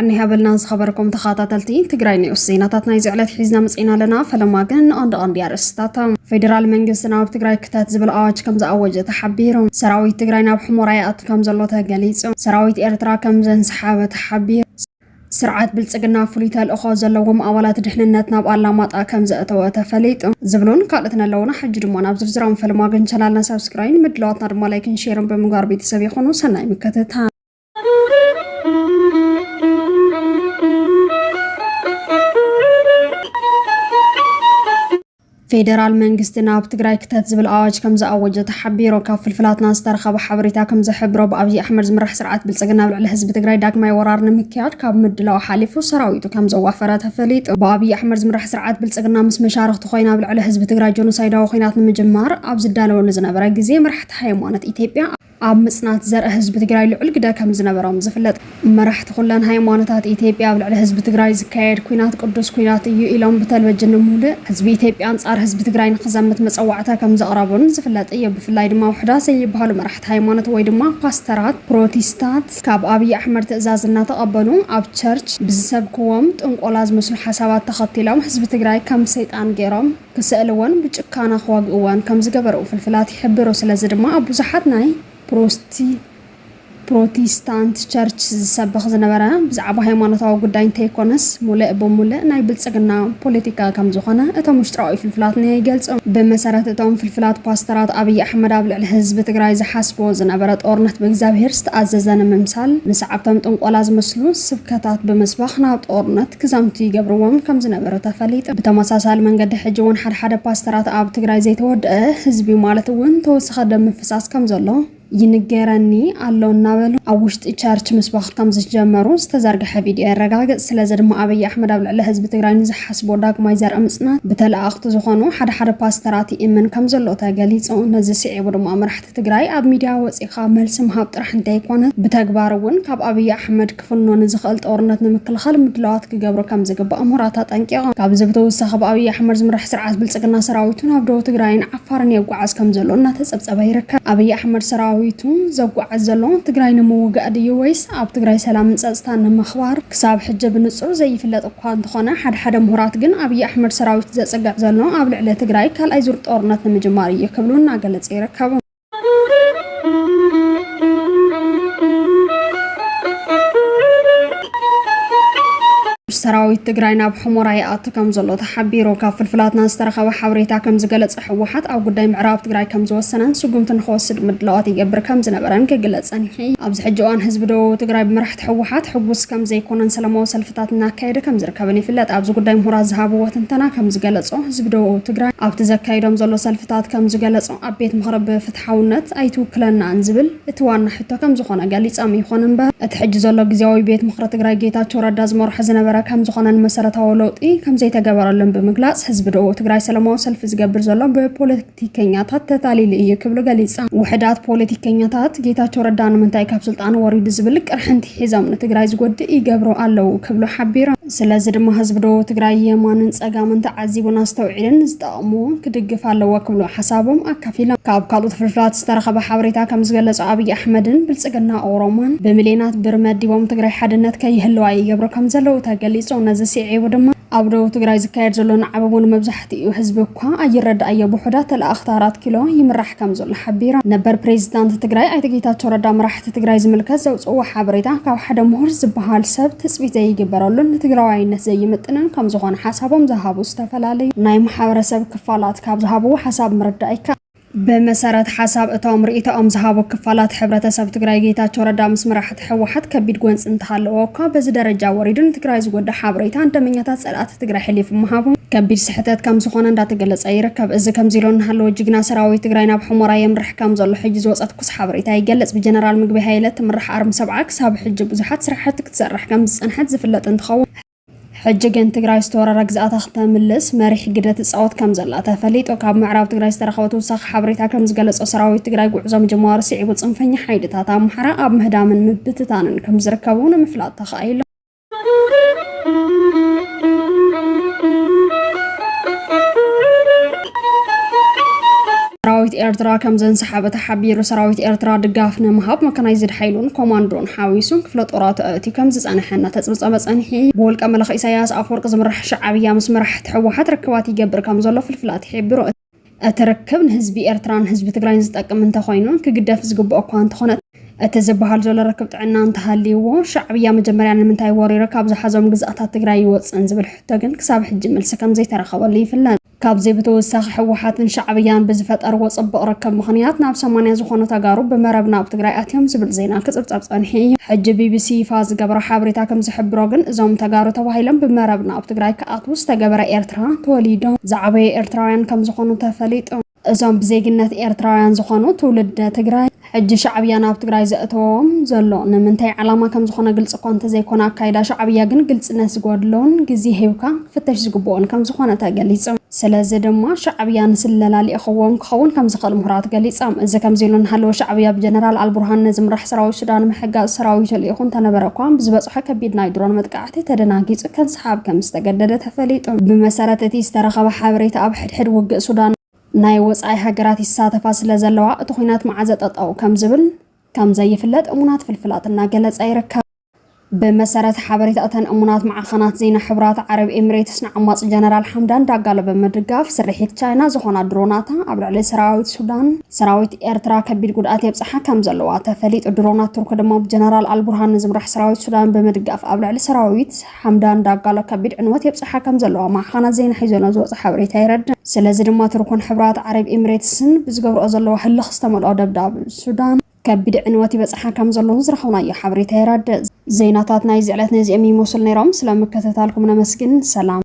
እኒ ሃበልና ዝኸበርኩም ተኸታተልቲ ትግራይ ኒውስ፣ ዜናታት ናይዚ ዕለት ሒዝና መፂና ኣለና። ፈለማ ግን ንቐንዲ ቀንዲ ኣርእስታቶም። ፌዴራል መንግስቲ ናብ ትግራይ ክተት ዝብል ኣዋጅ ከም ዝኣወጀ ተሓቢሩ። ሰራዊት ትግራይ ናብ ሕሞራ ይኣቱ ከም ዘሎ ተገሊጹ። ሰራዊት ኤርትራ ከም ዘንሰሓበ ተሓቢሩ። ስርዓት ብልጽግና ፍሉይ ተልእኾ ዘለዎም ኣባላት ድሕንነት ናብ ኣላማጣ ከም ዘእተወ ተፈሊጡ። ዝብሉን ካልኦትን ኣለውና። ሕጂ ድማ ናብ ዝርዝሮም። ፈለማ ግን ቻናልና ሳብስክራይብ፣ ምድላዋትና ድማ ላይክን ሼርን ብምግባር ቤተሰብ ይኹኑ። ሰናይ ምክትታል። ፌዴራል መንግስቲ ናብ ትግራይ ክተት ዝብል ኣዋጅ ከም ዝኣወጀ ተሓቢሩ። ካብ ፍልፍላትና ዝተረኸበ ሓበሬታ ከም ዝሕብሮ፣ ብኣብይ ኣሕመድ ዝምራሕ ስርዓት ብልጽግና ኣብ ልዕሊ ህዝቢ ትግራይ ዳግማይ ወራር ንምክያድ ካብ ምድላው ሓሊፉ ሰራዊቱ ከም ዘዋፈረ ተፈሊጡ። ብኣብይ ኣሕመድ ዝምራሕ ስርዓት ብልጽግና ምስ መሻርኽቱ ኮይና ኣብ ልዕሊ ህዝቢ ትግራይ ጀኖሳይዳዊ ኲናት ንምጅማር ኣብ ዝዳለወሉ ዝነበረ ግዜ፣ መራሕቲ ሃይማኖት ኢትዮጵያ ኣብ ምጽናት ዘርኢ ህዝቢ ትግራይ ልዑል ግደ ከም ዝነበሮም ዝፍለጥ። መራሕቲ ኩለን ሃይማኖታት ኢትዮጵያ ኣብ ልዕሊ ህዝቢ ትግራይ ዝካየድ ኲናት ቅዱስ ኲናት እዩ ኢሎም ብተለቨጅን ንሙሉእ ህዝቢ ኢትዮጵያ ኣንጻር ህዝቢ ትግራይ ንኽዘምት መጸዋዕታ ከም ዘቕረቡን ዝፍለጥ እዩ። ብፍላይ ድማ ውሑዳት ዘይበሃሉ መራሕቲ ሃይማኖት ወይ ድማ ፓስተራት ፕሮቴስታት ካብ ኣብይ ኣሕመድ ትእዛዝ እናተቐበሉ ኣብ ቸርች ብዝሰብክዎም ጥንቆላ ዝመስሉ ሓሳባት ተኸቲሎም ህዝቢ ትግራይ ከም ሰይጣን ገይሮም ክስእልዎን ብጭካና ክወግእዎን ከም ዝገበሩ ፍልፍላት ይሕብሩ። ስለዚ ድማ ኣብ ብዙሓት ናይ ፕሮስቲ-፣ ፕሮቴስታንት ቸርች ዝሰብኽ ዝነበረ ብዛዕባ ሃይማኖታዊ ጉዳይ እንተይኮነስ፣ ሙልእ ብሙልእ ናይ ብልጽግና ፖለቲካ ከም ዝኾነ እቶም ውሽጥራዊ ፍልፍላትና ይገልጹ። ብመሰረት እቶም ፍልፍላት፣ ፓስተራት ኣብይ ኣሕመድ ኣብ ልዕሊ ህዝቢ ትግራይ ዝሓስቦ ዝነበረ ጦርነት ብእግዚኣብሔር ዝተኣዘዘ ንምምሳል፣ ንሰዓብቶም ጥንቆላ ዝመስሉ ስብከታት ብምስባኽ ናብ ጦርነት ክዘምቱ ይገብርዎም ከም ዝነበሩ ተፈሊጡ። ብተመሳሳሊ መንገዲ፣ ሕጂ እውን ሓደ ሓደ ፓስተራት ኣብ ትግራይ ዘይተወድአ ህዝቢ፣ ማለት እውን ተወሰኸ ደም ምፍሳስ ከም ዘሎ ይንገረኒ ኣሎ እናበሉ ኣብ ውሽጢ ቸርች ምስባኽ ከም ዝጀመሩ ዝተዘርግሐ ቪድዮ የረጋግጽ። ስለዚ ድማ ኣብይ ኣሕመድ ኣብ ልዕሊ ህዝቢ ትግራይ ንዝሓስቦ ዳግማይ ዘርኢ ምጽናት ብተለኣእኽቲ ዝኾኑ ሓደ ሓደ ፓስተራት ይእምን ከም ዘሎ ተገሊጹ። ነዚ ስዒቡ ድማ መራሕቲ ትግራይ ኣብ ሚድያ ወጺኻ መልሲ ምሃብ ጥራሕ እንተይኮነ፣ ብተግባር እውን ካብ ኣብይ ኣሕመድ ክፍኖ ንዝኽእል ጦርነት ንምክልኻል ምድላዋት ክገብሩ ከም ዝግባእ ምሁራት ኣጠንቂቖም። ካብዚ ብተወሳኺ፣ ብኣብይ ኣሕመድ ዝምራሕ ስርዓት ብልጽግና ሰራዊቱ ናብ ደቡብ ትግራይን ዓፋርን የጓዓዝ ከም ዘሎ እናተጸብጸበ ይርከብ። ኣብይ ኣሕመድ ሰራዊቱ ዘጓዓዝ ዘሎ ትግራይ ንምውጋእ ድዩ ወይስ ኣብ ትግራይ ሰላምን ጸጥታን ንምኽባር ክሳብ ሕጂ ብንጹር ዘይፍለጥ እኳ እንተኾነ፣ ሓደ ሓደ ምሁራት ግን ኣብይ ኣሕመድ ሰራዊት ዘጽግዕ ዘሎ ኣብ ልዕሊ ትግራይ ካልኣይ ዙር ጦርነት ንምጅማር እዩ ክብሉ እናገለጹ ይርከቡ። ሰራዊት ትግራይ ናብ ሑመራ ይኣቱ ከም ዘሎ ተሓቢሩ። ካብ ፍልፍላትና ዝተረኸበ ሓበሬታ ከም ዝገለጸ፣ ህወሓት ኣብ ጉዳይ ምዕራብ ትግራይ ከም ዝወሰነን ስጉምቲ ንክወስድ ምድላዋት ይገብር ከም ዝነበረን ክግለጽ ጸኒሑ። ኣብዚ ሕጂ እዋን ህዝቢ ደቡብ ትግራይ ብመራሕቲ ህወሓት ሕጉስ ከም ዘይኮነን ሰላማዊ ሰልፍታት እናካየደ ከም ዝርከብን ይፍለጥ። ኣብዚ ጉዳይ ምሁራት ዝሃብዎ ትንተና ከም ዝገለጾ፣ ህዝቢ ደቡብ ትግራይ ኣብቲ ዘካይዶም ዘሎ ሰልፍታት ከም ዝገለጾ፣ ኣብ ቤት ምኽሪ ብፍትሓውነት ኣይትውክለናን ዝብል እቲ ዋና ሕቶ ከም ዝኾነ ገሊጾም። ይኹን እምበር፣ እቲ ሕጂ ዘሎ ግዝያዊ ቤት ምኽሪ ትግራይ ጌታቸው ረዳ ዝመርሖ ዝነበረ ከም ዝኾነን መሰረታዊ ለውጢ ከም ዘይተገበረሉን ብምግላጽ፣ ህዝቢ ደቡብ ትግራይ ሰላማዊ ሰልፊ ዝገብር ዘሎ ብፖለቲከኛታት ተታሊሉ እዩ ክብሉ ገሊጾም። ውሑዳት ፖለቲከኛታት ጌታቸው ረዳ ንምንታይ ካብ ስልጣን ወሪዱ ዝብል ቅርሕንቲ ሒዞም ንትግራይ ዝጎድእ ይገብሩ ኣለዉ ክብሉ ሓቢሮም። ስለዚ ድማ ህዝቢ ደቡብ ትግራይ የማንን ጸጋምን ተዓዚቡን ኣስተውዒሉን ንዝጠቕሙ ክድግፍ ኣለዎ ክብሉ ሓሳቦም ኣካፊሎም። ካብ ካልኦት ፍልፍላት ዝተረኸበ ሓበሬታ ከም ዝገለጾ፣ ኣብይ ኣሕመድን ብልጽግና ኦሮሞን ብሚልዮናት ብር መዲቦም ትግራይ ሓድነት ከይህልዋ ይገብሩ ከም ዘለዉ ተገሊጹ። ነዚ ስዒቡ ድማ ኣብ ደቡብ ትግራይ ዝካየድ ዘሎ ናዕቢ እውን መብዛሕትኡ ህዝቢ እኳ ኣይረዳእዮ፣ ብውሑዳት ተለኣኽቲ ኣራት ኪሎ ይምራሕ ከም ዘሎ ሓቢሮም። ነበር ፕሬዚዳንት ትግራይ ኣይተ ጌታቸው ረዳ መራሕቲ ትግራይ ዝምልከት ዘውፅእዎ ሓበሬታ ካብ ሓደ ምሁር ዝበሃል ሰብ ትፅቢት ዘይግበረሉን ንትግራዋይነት ዘይምጥንን ከም ዝኾነ ሓሳቦም ዝሃቡ ዝተፈላለዩ ናይ ማሕበረሰብ ክፋላት ካብ ዝሃብዎ ሓሳብ ምርዳእ ይከኣል። ብመሰረት ሓሳብ እቶም ርእይቶኦም ዝሃቡ ክፋላት ሕብረተሰብ ትግራይ፣ ጌታቸው ረዳ ምስ መራሕቲ ህወሓት ከቢድ ጎንፂ እንተሃለዎ እኳ፣ በዚ ደረጃ ወሪዱ ንትግራይ ዝጎድእ ሓበሬታ ንደመኛታት ፀላእቲ ትግራይ ሕሊፉ ምሃቡ ከቢድ ስሕተት ከም ዝኾነ እንዳተገለፀ ይርከብ። እዚ ከምዚ ኢሉ እናሃለወ፣ ጅግና ሰራዊት ትግራይ ናብ ሑመራ የምርሕ ከም ዘሎ ሕጂ ዝወፀ ትኩስ ሓበሬታ ይገልፅ። ብጀነራል ምግበይ ሃይለ ትምራሕ ኣርሚ ሰብዓ ክሳብ ሕጂ ብዙሓት ስራሕቲ ክትሰርሕ ከም ዝፀንሐት ዝፍለጥ እንትኸውን፣ ሕጂ ግን ትግራይ ዝተወረረ ግዝኣታ ክተምልስ መሪሕ ግደ ትፃወት ከም ዘላ ተፈሊጡ። ካብ ምዕራብ ትግራይ ዝተረኸበ ተወሳኺ ሓበሬታ ከም ዝገለጾ፣ ሰራዊት ትግራይ ጉዕዞ ምጅማሩ ስዒቡ፣ ፅንፈኛ ሓይልታት ኣምሓራ ኣብ ምህዳምን ምብትታንን ከም ዝርከቡ ንምፍላጥ ተኻኢሉ። ሰራዊት ኤርትራ ከም ዘንሰሓበ ተሓቢሩ። ሰራዊት ኤርትራ ድጋፍ ንምሃብ መካናይዝድ ሓይሉን ኮማንዶን ሓዊሱ ክፍለ ጦራቱ ኣእትዩ ከም ዝጸንሐ እናተጸብጸበ ጸኒሑ። ብውልቀ መላኺ ኢሳያስ ኣፈወርቂ ዝምራሕ ሻዕብያ ምስ መራሕቲ ህወሓት ርክባት ይገብር ከም ዘሎ ፍልፍላት ይሕብሩ። እቲ ርክብ ንህዝቢ ኤርትራን ህዝቢ ትግራይን ዝጠቅም እንተኾይኑ ክግደፍ ዝግብኦ እኳ እንተኾነ፣ እቲ ዝበሃል ዘሎ ርክብ ጥዕና እንተሃልይዎ፣ ሻዕብያ መጀመርያ ንምንታይ ወሪሩ ካብ ዝሓዞም ግዝኣታት ትግራይ ይወፅእን ዝብል ሕቶ ግን ክሳብ ሕጂ መልሲ ከም ዘይተረኸበሉ ይፍለጥ። ካብዚ ብተወሳኺ ህወሓትን ሻዕብያን ብዝፈጠርዎ ፅቡቕ ርክብ ምኽንያት ናብ ሰማንያ ዝኾኑ ተጋሩ ብመረብ ናብ ትግራይ ኣትዮም ዝብል ዜና ክፅብፀብ ፀኒሑ እዩ። ሕጂ ቢቢሲ ይፋ ዝገበሮ ሓበሬታ ከም ዝሕብሮ ግን እዞም ተጋሩ ተባሂሎም ብመረብ ናብ ትግራይ ክኣትዉ ዝተገበረ ኤርትራ ተወሊዶም ዝዓበዩ ኤርትራውያን ከም ዝኾኑ ተፈሊጡ። እዞም ብዜግነት ኤርትራውያን ዝኾኑ ትውልደ ትግራይ ሕጂ ሻዕብያ ናብ ትግራይ ዘእተዎም ዘሎ ንምንታይ ዓላማ ከም ዝኾነ ግልፂ እኳ እንተዘይኮነ ኣካይዳ ሻዕብያ ግን ግልፅነት ዝጎድሎን ግዜ ሂብካ ክፍተሽ ዝግብኦን ከም ዝኾነ ተገሊፁ። ስለዚ ድማ ሻዕብያ ንስለላ ልኢኽዎም ክኸውን ከም ዝኽእል ምሁራት ገሊፆም። እዚ ከምዚ ኢሉ እናሃለወ ሻዕብያ ብጀነራል ኣልቡርሃን ንዝምራሕ ሰራዊት ሱዳን ምሕጋዝ ሰራዊቱ ልኢኹ እንተነበረ እኳ ብዝበፅሖ ከቢድ ናይ ድሮን መጥቃዕቲ ተደናጊፁ ከንሰሓብ ከም ዝተገደደ ተፈሊጡ። ብመሰረት እቲ ዝተረኸበ ሓበሬታ ኣብ ሕድሕድ ውግእ ሱዳን ናይ ወጻኢ ሃገራት ይሳተፋ ስለ ዘለዋ እቲ ኲናት መዓዘ ጠጠው ከም ዝብል ከም ዘይፍለጥ እሙናት ፍልፍላት እናገለጸ ይርከብ። ብመሰረት ሓበሬታ እተን እሙናት ማዕኸናት ዜና ሕቡራት ዓረብ ኤምሬትስ ንዓማጺ ጀነራል ሓምዳን ዳጋሎ ብምድጋፍ ስርሒት ቻይና ዝኾና ድሮናታ ኣብ ልዕሊ ሰራዊት ሱዳን፣ ሰራዊት ኤርትራ ከቢድ ጉድኣት የብጽሓ ከም ዘለዋ ተፈሊጡ። ድሮናት ቱርኪ ድማ ብጀነራል ኣልቡርሃን ንዝምራሕ ሰራዊት ሱዳን ብምድጋፍ ኣብ ልዕሊ ሰራዊት ሓምዳን ዳጋሎ ከቢድ ዕንወት የብጽሓ ከም ዘለዋ ማዕኸናት ዜና ሒዞ ናብ ዝወጸ ሓበሬታ የረድእ። ስለዚ ድማ ቱርክን ሕቡራት ዓረብ ኤምሬትስን ብዝገብርኦ ዘለዋ ህልኽ ዝተመልኦ ደብዳብ ሱዳን ከቢድ ዕንወት ይበጽሓ ከም ዘለውን ዝረኸብናዮ ሓበሬታ የረድእ። ዜናታት ናይዚ ዕለት ነዚኦም ይመስሉ ነይሮም። ስለምክትታልኩም ነመስግን። ሰላም።